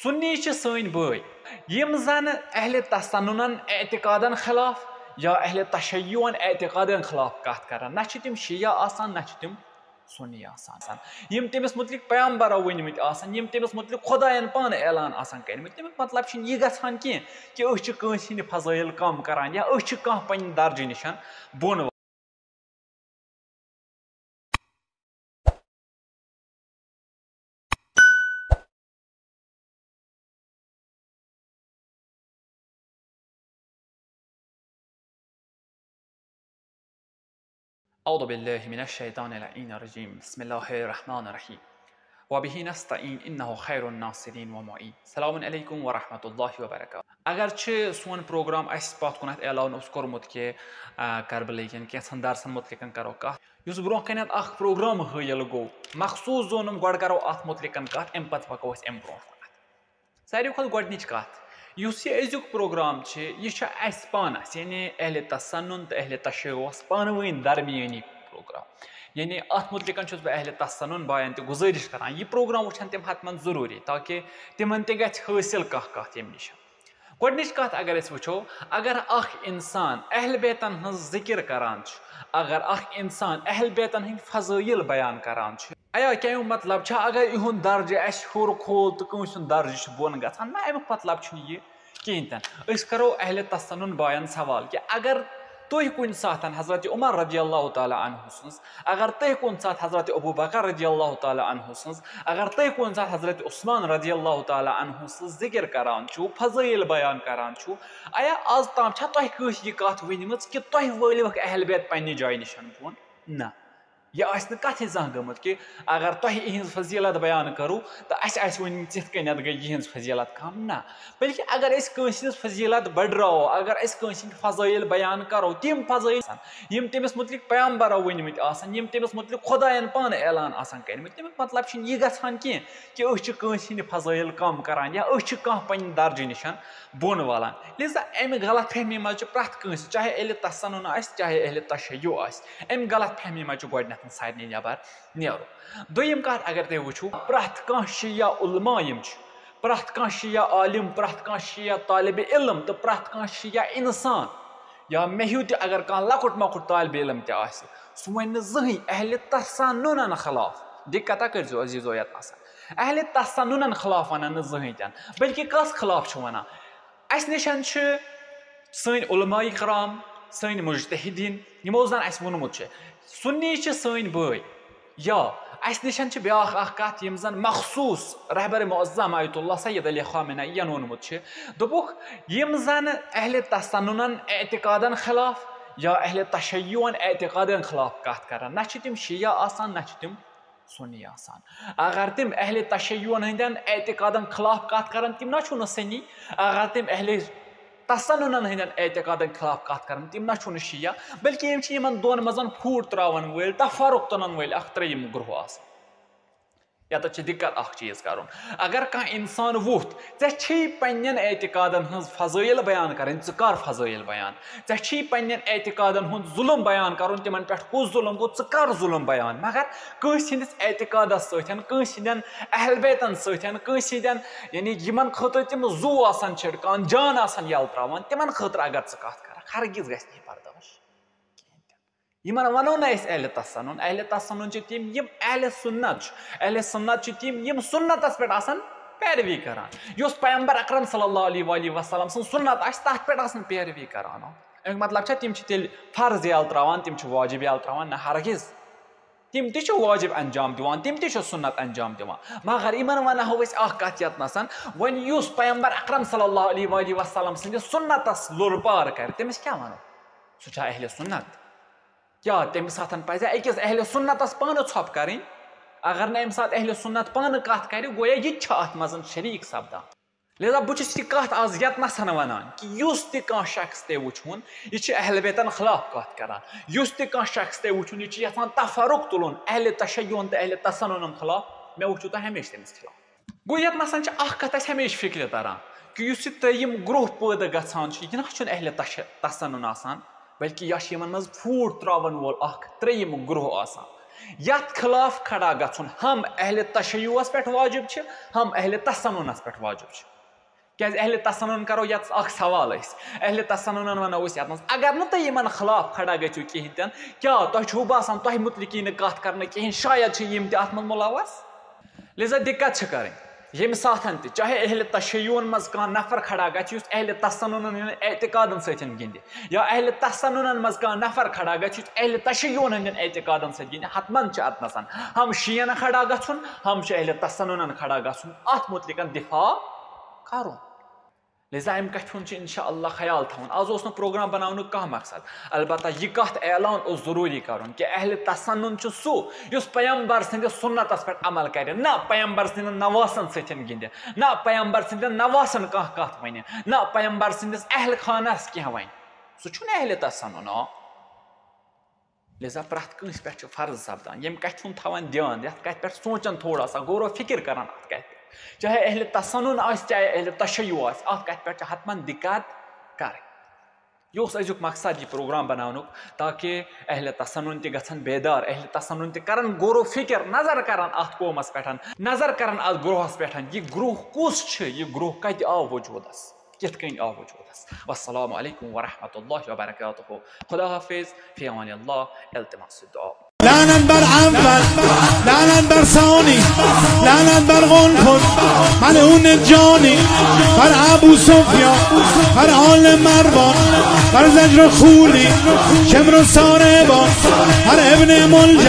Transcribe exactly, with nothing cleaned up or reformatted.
سُنی چھِ سٲنۍ بٲے، یِم زَن اہلِ تسننن اعتقادن خلاف یا اہلِ تشیعن اعتقادن خلاف کتھ کرن۔ نہ چھِ تِم شیعہ آسان، نہ چھِ تِم سُنی آسان۔ یِم تٔمِس مُتعلِق پیغمبرو ؤنۍمٕتۍ آسن، یِم تٔمِس مُتعلِق خۄداین پانہٕ اعلان آسن کٔرۍمٕتۍ، تَمیُک مطلب چھُنہٕ یہِ گژھان کینٛہہ کہِ أسۍ چھِ کٲنٛسہِ ہٕنٛدۍ فضٲیل کم کران یا أسۍ چھِ کانٛہہ پننہِ درجہٕ نِش بۄن أعوذ بالله من الشيطان اللعين الرجيم. بسم الله الرحمن الرحيم. وبه نستعين إنه خير الناصرين ومعين. السلام عليكم ورحمة الله وبركاته. اگر چھِ سون پروگرام اَسہِ پَتھ کُنَتھ اعلان اوس کوٚرمُت کہِ، آ، کربلہٕ کٮ۪ن کینٛژھن درسن مُتعلِقن کرو کَتھ، یُس برونٛہہ کَنٮ۪تھ اَکھ پروگرام حٲیِل گوٚو، مخصوٗص زونُم گۄڈٕ کرو اَتھ مُتعلِقن کَتھ، اَمہِ پَتہٕ پَکو أسۍ اَمہِ برونٛٹھ کُنَتھ۔ ساروی کھۄتہٕ گۄڈٕنِچ کَتھ، یُس یہِ أزیُک پروگرام چھِ، یہِ چھُ اَسہِ پانَس، یعنی اہلِ تسنن تہٕ اہلِ تشیعس پانہٕ ؤنۍ درمیٲنی پروگرام۔ یعنی اَتھ مُتعلِقَن چھُس بہٕ اہلِ تسنن بایَن تہِ گُزٲرِش کران، یہِ پروگرام وٕچھَن تِم حتماً ضروٗری، تاکہِ تِمَن تہِ گژھِ حٲصِل کانٛہہ کَتھ ییٚمہِ نِش۔ گۄڈٕنِچ کَتھ اگر أسۍ وٕچھو، اگر اَکھ اِنسان اہل بیتَن ہٕنٛز ذِکِر کران چھُ، اگر اَکھ اِنسان اہل بیتَن ہٕنٛدۍ فضٲیِل بیان کران چھُ، ایا کیٛاہ اَمیُک مطلب چھا اگر یِہُنٛد درجہٕ اَسہِ ہیوٚر کھول تہٕ کٲنٛسہِ ہُنٛد درجہٕ چھُ بۄن گژھان؟ نہ، اَمیُک مطلب چھُنہٕ یہِ کِہیٖنۍ تہِ نہٕ۔ أسۍ کرو اہلِ تسنن بایَن سوال کہِ اگر تُہۍ کُنہِ ساتَن حضرت عمر رضی اللہ تعالیٰ عنہ سٕنٛز، اگر تُہۍ کُنہِ ساتہٕ حضرت ابو بکر رضی اللہ تعالیٰ عنہ سٕنٛز، اگر تُہۍ کُنہِ ساتہٕ حضرت عثمان رضی اللہ تعالیٰ عنہ سٕنٛز ذِکِر کران چھِو، فضٲیِل بیان کران چھِو، ایا آز تام چھا تۄہہِ کٲنٛسہِ یہِ کَتھ ؤنمٕژ کہِ تۄہہِ وٲلِوکھ اہل بیت پننہِ جایہِ نِش بۄن؟ نہ، یہِ آسہِ نہٕ کَتھٕے زانٛہہ گٔمٕژ کہِ اگر تۄہہِ یِہِنٛز فضیٖلت بیان کٔرٕو تہٕ اَسہِ آسہِ ؤنمٕژ یِتھ کٔنٮ۪تھ گٔے یِہِنٛز فضیٖلت کَم۔ نہ، بلکہِ اگر أسۍ کٲنٛسہِ ہٕنٛز فضیٖلت بٔڈراوو، اگر أسۍ کٲنٛسہِ ہٕنٛدۍ فضٲیِل بیان کَرو، تِم فضٲیِل یِم تٔمِس مُتعلِق پیغمبرو ؤنمٕتۍ آسَن، یِم تٔمِس مُتعلِق خۄدایَن پانہٕ اعلان آسَن کٔرمٕتۍ، تَمیُک مطلب چھُنہٕ یہِ گژھان کینٛہہ کہِ أسۍ چھِ کٲنٛسہِ ہٕنٛدۍ فضٲیِل کَم کَران یا أسۍ چھِ کانٛہہ پنٛنہِ درجہٕ نِش بۄن والان۔ لہذا اَمہِ غلط فہمی منٛز چھِ پرٛٮ۪تھ کٲنٛسہِ، چاہے اہلِ تسنن آسہِ، چاہے اہلِ تشیع آسہِ، اَمہِ غلط فہمی منٛز چھُ گۄڈٕنٮ۪تھ سارنٕے نٮ۪بر نیرُن۔ دوٚیِم کَتھ اگر تُہۍ وٕچھِو، پرٛٮ۪تھ کانٛہہ شیعہ علماء یِم چھِ، پرٛٮ۪تھ کانٛہہ شیعہ عالم، پرٛٮ۪تھ کانٛہہ شیعہ طالب علم تہٕ پرٛٮ۪تھ کانٛہہ شیعہ اِنسان یا مےٚ ہیوٗ تہِ اگر کانٛہہ لۄکُٹ مۄکُٹ طالب علم تہِ آسہِ، سُہ وَنہِ نہٕ زٕہٕنۍ اہلِ تسننن خلاف۔ دِقتہ کٔرۍزیو عزیزو یَتھ آسان۔ اہلِ تسننن خلاف وَنن نہٕ زٕہٕنۍ تہِ نہٕ، بلکہِ کَس خلاف چھُ وَنان؟ اَسہِ نِش چھِ سٲنۍ علماء کرام، سٲنۍ مجتہدین، یِمو زَن اَسہِ ووٚنمُت چھُ، سُنی چھِ سٲنۍ بٲے۔ یا اَسہِ نِش چھِ بیٛاکھ اَکھ کَتھ، یِم زَن مخصوٗص رہبر معظم آیت اللہ سید علی خامنہ یَن ووٚنمُت چھُ، دوٚپُکھ، یِم زَن اہلِ تسننن اعتقادن خلاف یا اہلِ تشیعن اعتقادن خلاف کَتھ کرن، نہ چھِ تِم شیعہ آسان، نہ چھِ تِم سُنی آسان۔ اگر تِم اہلِ تشیعن ہٕنٛدٮ۪ن اعتقادن خلاف کَتھ کرن، تِم نہ چھُنہٕ سُنی۔ اگر تِم اہلِ تسننن ہٕنٛدٮ۪ن اعتقادن خلاف کَتھ کرن، تِم نہ چھُنہٕ شیعہ، بلکہِ یِم چھِ یِمن دۄن منٛز پھوٗٹ ترٛاوَن وٲلۍ، تفرق تُلن وٲلۍ اَکھ ترٛیٚیِم گروہ آسان۔ یَتَتھ چھِ دِقت اَکھ چیٖز کَرُن۔ اگر کانٛہہ اِنسان ووٚتھ، ژےٚ چھِی پنٛنٮ۪ن اعتقادن ہٕنٛز فضٲیِل بیان کَرٕنۍ، ژٕ کَر فضٲیِل بیان؟ ژےٚ چھِی پنٛنٮ۪ن اعتقادن ہُنٛد ظُلم بیان کَرُن، تِمن پٮ۪ٹھ کُس ظُلم گوٚو، ژٕ کَر ظُلم بیان؟ مگر کٲنٛسہِ ہٕنٛدِس اعتقادس سۭتۍ، کٲنٛسہِ ہٕنٛدٮ۪ن اہل بیتن سۭتۍ، کٲنٛسہِ ہٕنٛدٮ۪ن، یعنی یِمن خٲطرٕ تِم زُو آسان چھِڑکان، جان آسان یَلہٕ ترٛاوان، تِمن خٲطرٕ اگر ژٕ کَتھ کَرکھ، ہرگِز گژھِ نہٕ یہِ برداش کِہیٖنۍ تہِ نہٕ۔ یِمن وَنو نہٕ أسۍ اہلِ تسنن۔ اہلِ تسنن چھِ تِم، یِم اہلِ سُنت چھِ۔ اہلِ سُنت چھِ تِم، یِم سُنتس پٮ۪ٹھ آسان پیروی کران۔ یُس پیغمبر اکرم صلی اللہ علیہ وآلہ وسلم سٕنٛز سُنت آسہِ، تَتھ پٮ۪ٹھ آسان پیروی کران۔ اَمیُک مطلب چھا تِم چھِ تیٚلہِ فرض یَلہٕ ترٛاوان، تِم چھِ واجب یَلہٕ ترٛاوان؟ نہ، ہرگِز۔ تِم تہِ چھِ واجب انجام دِوان، تِم تہِ چھِ سُنت انجام دِوان۔ مگر یِمن ونہو أسۍ اکھ کتھ یتنس، وۄنۍ یُس پیغمبر اکرم صلی اللہ علیہ وآلہ وسلم سٕنٛدِس سُنتس لوٚر پار کرِ، تٔمِس کیٛاہ ونو؟ سُہ چھا اہلِ سُنت؟ کیٛاہ تَمہِ ساتہٕ پزِ أکِس اہلِ سُنتس پانہٕ ژھۄپہٕ کرٕنۍ؟ اگر نہٕ اَمہِ ساتہٕ اہلِ سُنت پانہٕ کتھ کرِ، گویا یہِ تہِ چھُ اتھ منٛز شریٖک سپدان۔ لہذا بہٕ چھُس یہِ کتھ از یتنس ونان کہِ یُس تہِ کانٛہہ شخص تۄہہِ وٕچھوُن، یہِ چھُ اہل بیتن خلاف کتھ کران۔ یُس تہِ کانٛہہ شخص تۄہہِ وٕچھوُن، یہِ چھُ یژھان تفرق تُلُن، اہل تشیعن تہٕ اہل تسننن خلاف، مےٚ وٕچھِو تُہۍ ہمیشہِ تٔمِس خلاف۔ گوٚو یتنس چھِ اکھ کتھ اسہِ ہمیشہِ فکرِ تران کہِ یُس یہِ ترٛیٚیِم گروہ پٲدٕ گژھان چھُ، یہِ نہ چھُنہٕ اہل تش-، تسنن آسان، بلکہِ یہِ چھُ یِمن منٛز پھوٗٹ ترٛاون وول اکھ ترٛیٚیِم گروہ آسان۔ یتھ خلاف کھڑا گژھُن ہم اہل تشیعس پٮ۪ٹھ واجب چھِ، ہم اہل تسننس پٮ۪ٹھ واجب چھِ۔ کیازِ اہل تسنن کرو یتس اکھ سوال أسۍ۔ اہل تسننن ونو أسۍ یتھ منٛز، اگر نہٕ تُہۍ یِمن خلاف کھڑا گژھِو کِہینۍ تہِ نہٕ، کیٛاہ تۄہہِ چھُو باسان تۄہہِ مُتعلقٕے نہٕ کتھ کرنہٕ کِہینۍ؟ شاید چھِ یِم تہِ اتھ منٛز ملوث۔ لہذا دقت چھِ کرٕنۍ۔ ییٚمہِ ساتہٕ تہِ چاہے اہل تشیعن منٛز کانٛہہ نفر کھڑا گژھِ یُس اہل تسننن ہٕنٛدٮ۪ن اعتقادن سۭتۍ گِنٛدِ، یا اہل تسننن منٛز کانٛہہ نفر کھڑا گژھِ یُس اہل تشیعن ہٕنٛدٮ۪ن اعتقادن سۭتۍ گِنٛدِ، حتماً چھِ اتنَسَن ہم شیعن کھڑا گژھُن، ہم چھِ اہل تسننن کھڑا گژھُن، اتھ متعلقن دفاع کرُن۔ لہذا امہِ کتھِ ہُنٛد چھُ انشاءاللہ خیال تھاوُن۔ از اوس نہٕ پروگرام بناونُک کانٛہہ مقصد، البتہ یہِ کتھ اعلان اوس ضروٗری کرُن کہِ اہل تسنن چھُ سُہ یُس پیغمبر سٕنٛدِس سُنتس پٮ۪ٹھ عمل کرِ، نہ پیغمبر سٕنٛدٮ۪ن نواسن سۭتۍ گِنٛدِ، نہ پیغمبر سٕنٛدٮ۪ن نواسن کانٛہہ کتھ ونہِ، نہ پیغمبر سٕنٛدِس اہل خانس کینٛہہ ونہِ۔ سُہ چھُنہٕ اہل تسنن۔ لہذا پرٛٮ۪تھ کٲنٛسہِ پٮ۪ٹھ چھُ فرض سپدان، ییٚمہِ کتھِ ہُنٛد تھاوان دیان، یتھ کتھِ پٮ۪ٹھ سونٛچان تھوڑا سا، غور و فکر کران اتھ کتھِ پٮ۪ٹھ، چاہے اہل تسنن آسہِ، چاہے اہل تشیع آسہِ، اتھ کتھِ پٮ۪ٹھ چھِ حتماً دقت کرٕنۍ۔ یہِ اوس أزیُک مقصد یہِ پروگرام بناونُک، تاکہ اہل تسنن تہِ گژھن بیدار، اہل تسنن تہِ کرن غور و فکر، نظر کرن اتھ قومس پٮ۪ٹھ، نظر کرن اتھ گروہس پٮ۪ٹھ، یہِ گروہ کُس چھُ، یہِ گروہ کتہِ آو وجودس، کِتھ کٔنۍ آو وجودس۔ والسلام علیکم ورحمۃ اللہ وبرکاتہ۔ خدا حافظ، فی امان اللہ، التماس الدعا۔ لعنت بر اول، لعنت بر ثانی، لعنت بر قنفذ، ملعون جانی، بر ابو سفیان، بر آل مروان، بر زجر و خولی، شمر و ساربان، بر ابن ملجم.